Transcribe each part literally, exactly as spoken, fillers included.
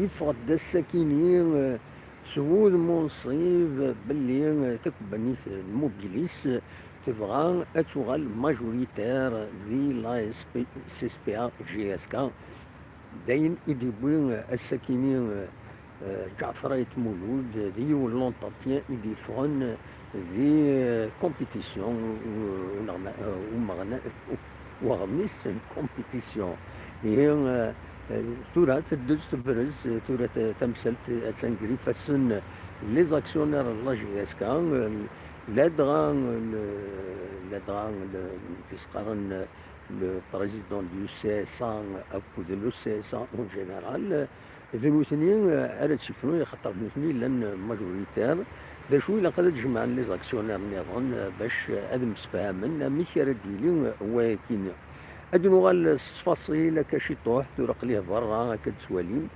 Yeffeɣ-d ass-akini, eh, s wudem unṣib belli, eh, takebbanit n Mobilis tebɣa ad tuɣal majoritaire di la S P, C S P A G S K. D ayen i d-yewwi, eh, ass-akini, eh, eh, Ǧaɛfer Ayt Mulud, eh, di yiwen n l'entretien i d-yeffɣen, eh, di, eh, compétition, eh, uneɣma-, eh, umeɣna-, weɣmis n compétition. Ihi, eh, eh, tura teddez tebrez, eh, tura ta-, tamsalt attan gar ifassen les actionnaires n la J S K, eh, ladɣa, eh, ladɣa, eh, kis qqaren, eh, le président du C S A akked le C S A en général, d nutni, eh, ara tt-yefrun, axaṭer d nutni llan majoritaire. D acu ilaq ad d-jemɛen les actionnaires nniḍen, eh, bac, eh, ad msefhamen amek ara d-yili, eh, wayakini. Ad nuɣal s ttfaṣil akka ciṭuḥ, tura aql-i berra akka d-ttwalim.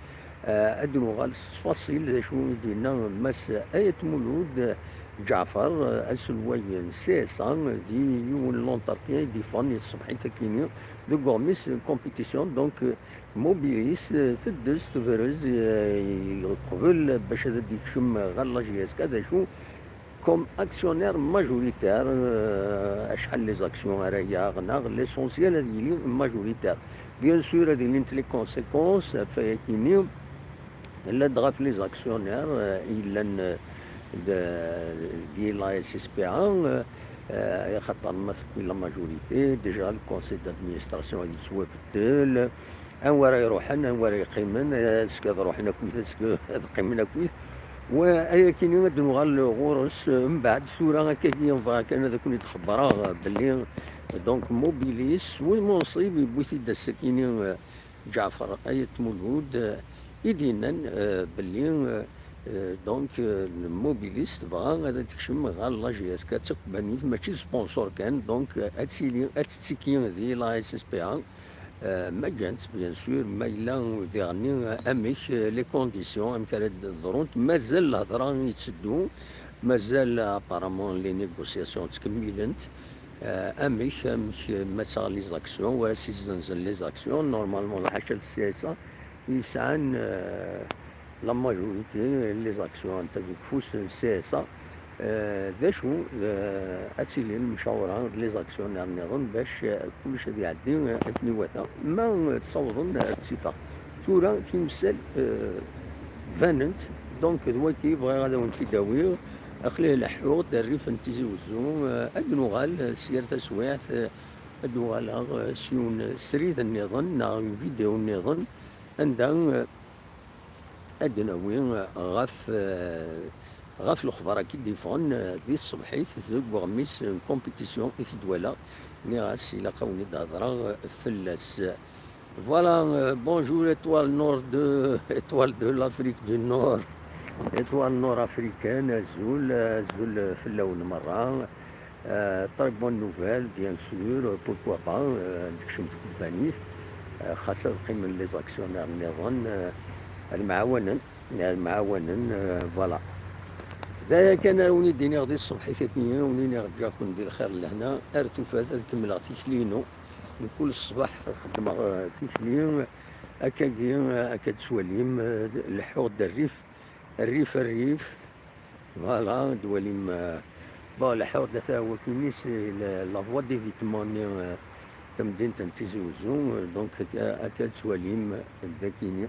Eh, ad nuɣal s ttfaṣil d acu i d-yenna Mass Ayt Mulud Ǧaɛfer, eh, aselway n C S A, di yiwen n l'entretien i d-yeffɣen i tṣebḥit akini deg uɣmis n compétition. Donc, eh, Mobilis, eh, teddez tebrez, eh, yeqbel bac ad d-yekcem ɣer la J S K, d acu comme actionnaire majoritaire, euh, acḥal les actions ara yaɣ, neɣ l'essentiel ad yili majoritaire. Bien sûr, ad ilint les conséquences ɣef wayakini, llant ɣef les actionnaires, euh, i yellan, euh, de, di la S S P A, euh, euh, axaṭer ma tewwi la majorité, déjà le conseil d'administration ad yettwabeddel, anwa ara iruḥen, anwa ara yeqqimen, est-ce que ad ruḥen akkit, est-ce que ad qqimen akkit. Wa ayakini ad nuɣal ɣur-s, eh, mbeɛd tura akkagi bɣiɣ kan ad ken-id-xebbreɣ, eh, belli, eh, donc Mobilis, s wudem unṣib yewwi-t-id ass-akini, eh, Ǧaɛfer Ayt Mulud, eh, i d-yennan, eh, belli, eh, eh, donc, eh, Mobilis tebɣa ad d-tekcem ɣer la J S K d takebbanit, mačči d sponsor kan, donc, eh, ad tili, ad tettiki di la S S P A. Eh, ma ǧǧan-tt, bien sûr, ma yella diɣenni, eh, amek, eh, les conditions, amek ara d-ḍrunt, mazal lhedra yetteddu, mazal, eh, apparemment les négociations ttkemmilent, eh, amek, amek, eh, ma ttaɣ les actions, wa s-izzenzen les actions, normalement, ḥaca d C S A, yesɛan, eh, la majorité, les actions anta deg ufus n C S A, eh, d acu, eh, ad tili lemcawra d les actionnaires nniḍen bac, eh, kullec ad iɛeddi, eh, akken iwata. Ma, eh, ssawḍen, eh, ad tifeɣ. Tura timsal, eh, banent, donc d wagi bɣiɣ ad awen-t-id-awiɣ. Aql-i leḥḥuɣ-d rrif n Tizi Wezzu, eh, ad nuɣal, eh, s yir taswiɛt, eh, ad uɣaleɣ, eh, s yiwen srid nniḍen neɣ une vidéo nniḍen anda, eh, ad d-nawi ɣef, eh, ɣef lexbar-agi d-yeffɣen, eh, di tṣebḥit deg uɣmis n compétition i t-id-walaɣ. Nniɣ-as ilaq ad wen-id-hedreɣ fell-as. Voilà, eh, bonjour Étoile Nord de, Étoile de l'Afrique du Nord, Étoile nord-africaine, azul, azul fell-awen merra. Euh, très bonne nouvelle, bien sûr, pourquoi pas, euh, ad d-tekcem tkebbanit, euh, xas ad qqimen les actionnaires nniḍen, euh, ad mɛawanen, ad mɛawanen, euh, voilà. D aya kan ara wen-id-iniɣ di tṣebḥit-agi, ad wen-iniɣ ǧǧiɣ-ken di lxir d lehna, ar tufat ad kemmleɣ tikli-inu, mkul ṣṣbeḥ xeddmeɣ, euh, tikli, akkagi, euh, akka d-tettwalim, euh, leḥḥuɣ-d rrif, rrif, rrif. Voilà, d-walim, euh, bon, leḥḥuɣ-d ata wakini, c'est la, la voie d'évitement-nni, euh, tamdint n Tizi Wezzu, euh, donc, akka, akka d-tettwalim, euh, d akini. D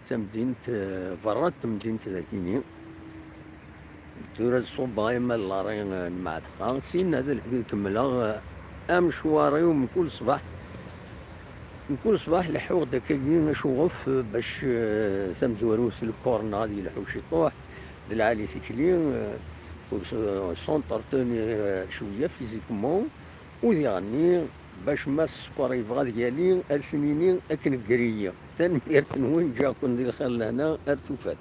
tamdint, euh, berra n temdint d akini. Tura ad ṣubbeɣ imal lari, euh, n Mɛatqa. Sin ad kemmleɣ, euh, amecwar-iw mkul ṣṣbeḥ. Mkul ṣṣbeḥ leḥḥuɣ-d akkagi acuɣef, euh, bac, euh, tamezwarut lkor-nneɣ ad yelḥu ciṭuḥ. D lɛali tikli, eh, pour se, s'entretenir, eh, cwiya physiquement, u diɣenni bac ma sskeṛ yebɣa ad yali, ad s-nini akken gri. Tanemmirt-nwen, ǧǧiɣ-ken di lxir lehna, ar tufat.